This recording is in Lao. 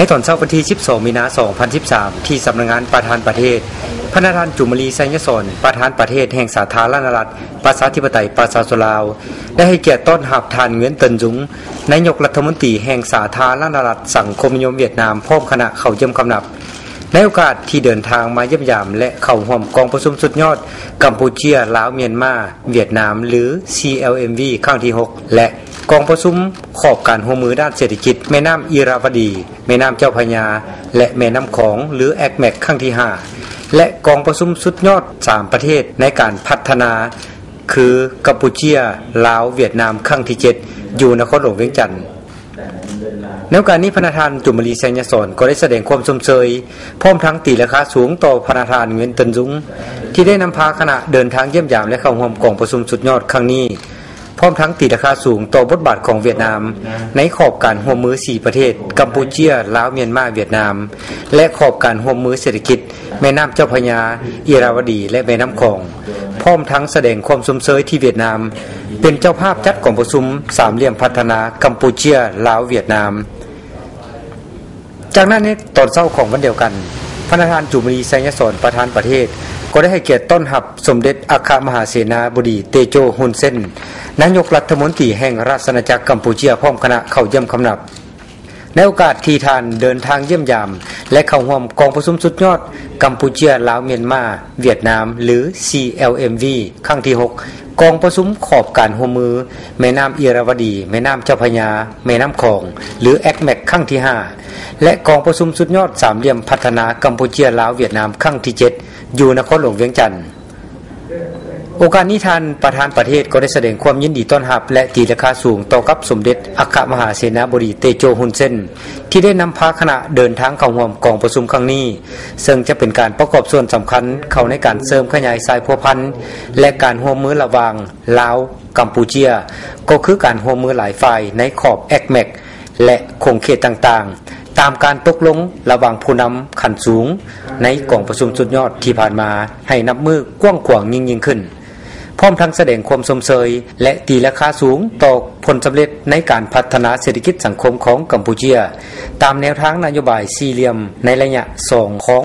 ໃນຕອນເຊົ້າວັນທີສິບສອງ ມີນາ ສອງພັນສິບສາມ ທີ່ສຳນັກງານປະທານປະເທດ, ພະນະທ່ານ ຈູມມະລີ ໄຊຍະສອນ ປະທານປະເທດແຫ່ງສາທາລະນະລັດ ປະຊາທິປະໄຕ ປະຊາຊົນລາວ ໄດ້ໃຫ້ກຽດຕ້ອນຮັບທ່ານ ງວຽນ ເຕີນ ຊຸງ ນາຍົກລັດຖະມົນຕີແຫ່ງສາທາລະນະລັດສັງຄົມນິຍົມຫວຽດນາມ ພ້ອມຄະນະເຂົ້າຢ້ຽມຄຳນັບ. ໃນໂອກາດທີ່ເດີນທາງມາຢ້ຽມຢາມ ແລະ ເຂົ້າຮ່ວມກອງປະຊຸມສຸດຍອດກຳປູເຈຍ ລາວ ມຽນມາ ຫວຽດນາມ ຫຼື CLMV ຄັ້ງທີຫົກ ແລະ ກອງປະຊຸມຂອບການຮ່ວມມືດ້ານເສດຖະກິດແມ່ນ້ຳອີຣາວະດີ ແມ່ນ້ຳເຈົ້າພະຍາ ແລະ ແມ່ນ້ຳຂອງ ຫຼື ແອັກແມັກ ຄັ້ງທີຫ້າ ແລະ ກອງປະຊຸມສຸດຍອດສາມປະເທດໃນການພັດທະນາ ຄື ກຳປູເຈຍ, ລາວ, ຫວຽດນາມ ຄັ້ງທີເຈັດ ຢູ່ນະຄອນຫຼວງວຽງຈັນ. ໃນໂອກາດນີ້ ພະນະທ່ານ ຈູມມະລີ ໄຊຍະສອນ ກໍໄດ້ສະແດງຄວາມຊົມເຊີຍ ພ້ອມທັງຕີລາຄາສູງຕໍ່ພະນະທ່ານ ງວຽນ ເຕີນ ຊຸງ ທີ່ໄດ້ນຳພາຄະນະເດີນທາງຢ້ຽມຢາມ ແລະ ເຂົ້າຮ່ວມກອງປະຊຸມສຸດຍອດຄັ້ງນີ້, ພ້ອມທັງຕີລາຄາສູງຕໍ່ບົດບາດຂອງຫວຽດນາມ ໃນຂອບການຮ່ວມມືສີ່ປະເທດ ກຳປູເຈຍ, ລາວ, ມຽນມາ, ຫວຽດນາມ ແລະ ຂອບການຮ່ວມມືເສດຖະກິດ ແມ່ນ້ຳເຈົ້າພະຍາ, ອີຣາວະດີ ແລະ ແມ່ນ້ຳຂອງ, ພ້ອມທັງສະແດງຄວາມຊົມເຊີຍທີ່ຫວຽດນາມເປັນເຈົ້າພາບຈັດກອງປະຊຸມສາມຫຼ່ຽມພັດທະນາກຳປູເຈຍ, ລາວ, ຫວຽດນາມ. ຈາກນັ້ນ ໃນຕອນເຊົ້າຂອງວັນດຽວກັນ, ພະນະທ່ານ ຈູມມະລີ ໄຊຍະສອນ ປະທານປະເທດ ກໍໄດ້ໃຫ້ກຽດຕ້ອນຮັບສົມເດັດອັກຄະມະຫາເສນາບໍດີ ເຕໂຈ ຮຸນເຊນ ນາຍົກລັດຖະມົນຕີແຫ່ງລາຊະອານາຈັກກຳປູເຈຍ ພ້ອມຄະນະເຂົ້າຢ້ຽມຄຳນັບ. ໃນໂອກາດທີ່ທ່ານເດີນທາງຢ້ຽມຢາມ ແລະ ເຂົ້າຮ່ວມກອງປະຊຸມສຸດຍອດກຳປູເຈຍ, ລາວ, ມຽນມາ, ຫວຽດນາມ ຫຼື CLMV ຄັ້ງທີຫົກ, ກອງປະຊຸມຂອບການຮ່ວມມືແມ່ນ້ຳອີຣາວະດີ, ແມ່ນ້ຳເຈົ້າພະຍາ, ແມ່ນ້ຳຂອງ ຫຼື ແອັກແມັກ ຄັ້ງທີຫ້າ ແລະ ກອງປະຊຸມສຸດຍອດສາມຫຼ່ຽມພັດທະນາກຳປູເຈຍ, ລາວ, ຫວຽດນາມ ຄັ້ງທີເຈັດ ຢູ່ນະຄອນຫຼວງວຽງຈັນ. ໂອກາດນີ້ ທ່ານປະທານປະເທດກໍໄດ້ສະແດງຄວາມຍິນດີຕ້ອນຮັບ ແລະ ຕີລາຄາສູງຕໍ່ກັບສົມເດັດອັກຄະມະຫາເສນາບໍດີ ເຕໂຈ ຮຸນເຊນ ທີ່ໄດ້ນຳພາຄະນະເດີນທາງເຂົ້າຮ່ວມກອງປະຊຸມຄັ້ງນີ້, ເຊິ່ງຈະເປັນການປະກອບສ່ວນສຳຄັນເຂົ້າໃນການເສີມຂະຫຍາຍສາຍພົວພັນ ແລະ ການຮ່ວມມືລະຫວ່າງລາວ ກຳປູເຈຍ ກໍຄືການຮ່ວມມືຫຼາຍຝ່າຍໃນຂອບແອັກແມັກ ແລະ ຂົງເຂດຕ່າງໆ ຕາມການຕົກລົງລະຫວ່າງຜູ້ນຳຂັ້ນສູງໃນກອງປະຊຸມສຸດຍອດທີ່ຜ່ານມາ ໃຫ້ນັບມື້ກວ້າງຂວາງຍິ່ງໆຂຶ້ນ, ພ້ອມທັງສະແດງຄວາມຊົມເຊີຍ ແລະ ຕີລາຄາສູງຕໍ່ຜົນສຳເລັດໃນການພັດທະນາເສດຖະກິດສັງຄົມຂອງກຳປູເຈຍ ຕາມແນວທາງນະໂຍບາຍສີ່ຫຼ່ຽມໃນໄລຍະສອງຂອງ